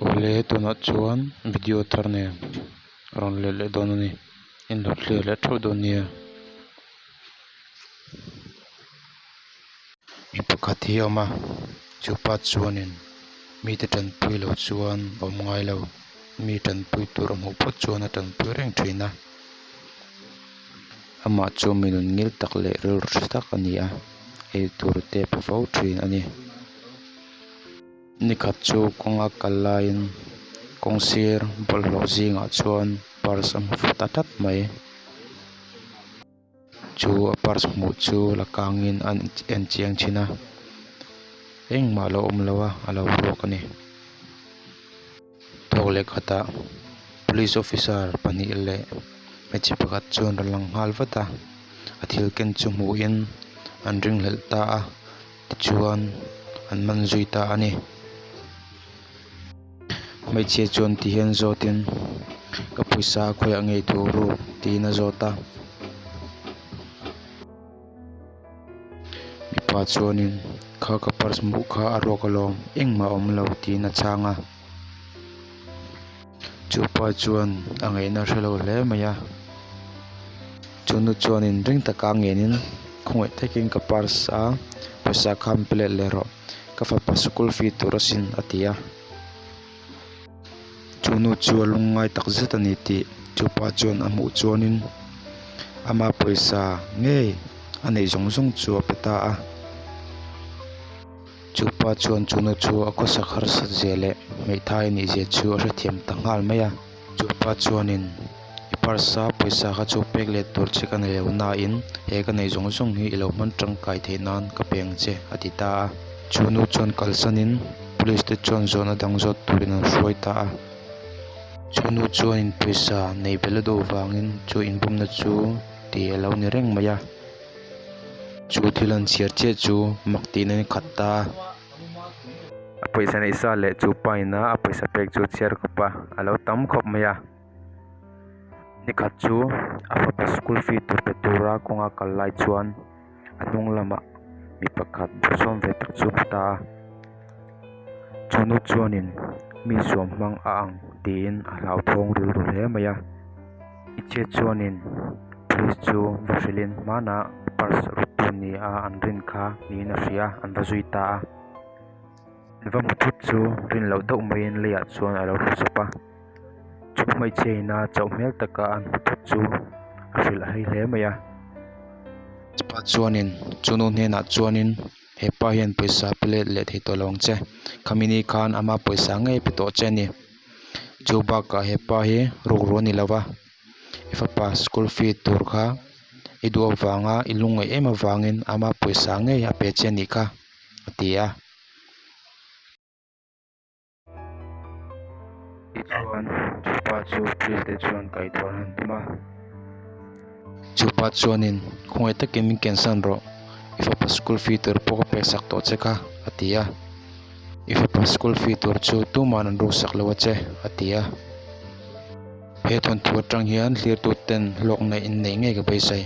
Awle tunah chuan video thar nen rawn let leh dawn a ni in lo thlir leh theuh dawn nia. Mi pakhat hi a awm a chupa chuanin mite tanpui lo chuan a awm ngai lo mi tanpui tur a hmuh phawt chuan a tanpui reng thin a amah chu mi nun ngil tak leh rilru tha tak a ni a eitur te a pe fo thin a ni. Nikhat chu kawnga kal laiin kawng sir bawlhhlawh zingah chuan purse a hmu ta tlat mai. Chu a purse hmuh chu la kangin a en chiang thin a engmah a lo awm lo a a lo ruak a ni. Thawk leh khatah police officer pahnih leh hmeichhe pakhat chuan rawn lang nghal vat a a thil ken chu hmuhin an ringhlelh ta a tichuan an man zui ta a ni. Hmeichhia chuan ti hian zawtin ka pawisa khawiah ngei tur u tiin a zawt a. Mipa chuanin kha ka purse hmuh kha a ruak alawm engmah a awm lo tiin a chhang a. Chupa chuan a ngaihna a hrelo hle mai a. Chunu chuanin ring taka ngenin khawngaih takin ka purse a pawisa kha min pe let leh rawh ka fapa school fee tur asin a ti a. Chunu chu a lungngai tak zet a ni tih chupa chuan a hmuh chuanin ama pawisa ngei a neih zawng zawng chu a pe ta a. Chupa chuan chunu chu a khawsak harsat zia leh hmeithai a nih zia chu a hrethiam ta nghal mai a. Chupa chuanin i purse a pawisa kha chu pek let tur che ka nei lo nain he ka neih zawng zawng hi i lo hman tangkai theih nan ka pe ang che a ti ta a. Chunu chuan kalsanin police te chuan zawhna dang zawt turin an hruai ta a. Chunu chuanin pawisa nei belh a duh vangin chu inbumna chu ti a lo ni reng mai a. Chu thil an chhiar chiah chu mak tihna in khat ta a. A pawisa neih sa leh chu pa ina a pawisa pek chu chhiar khawp a, a lo tam khawp mai a. Nikhat chu a fapa school fee tur pe tura kawnga kal lai chuan a hnung lamah mi pakhat bawrhsawm ve tak chu a hmu ta a. Chu nu chuanin mi suam hmang a ang tiin a hlauthawng rilru hle mai a. I chhiat chuanin police chu va hrilhin hmanah purse ruk tu ni a an rin kha niin a hria an va zui ta a. An va hmu thut chu rin loh deuh maiin leiah chuan a lo hlu sawp a. Chu hmeichhia ina chauh hmel taka an hmu thut chu a hrilh a hei hle mai a. Pa chuanin chunu hnenah chuanin he pa hian pawisa pe let leh thei tawh lo ang che khami ni khan ama pawisa ngei pe tawh che a ni. Chu bakah he pa hi rukru a ni lo va i fapa school fee tur kha i duh avanga i lungngaih em avangin ama pawisa ngei a pe che a nih kha a ti a. Tichuan chupa chu police te chuan kaihthawh an han tum a. Chupa chuanin khawngaih takin min kensan rawh i fapa school fee tur pawh ka pek sak tawh che kha a ti a. I fapa school fee tur chu tuman an ruksak lo a che a ti a. He thawnthu atang hian hlirtu ten hlawkna in neih ngei ka beisei.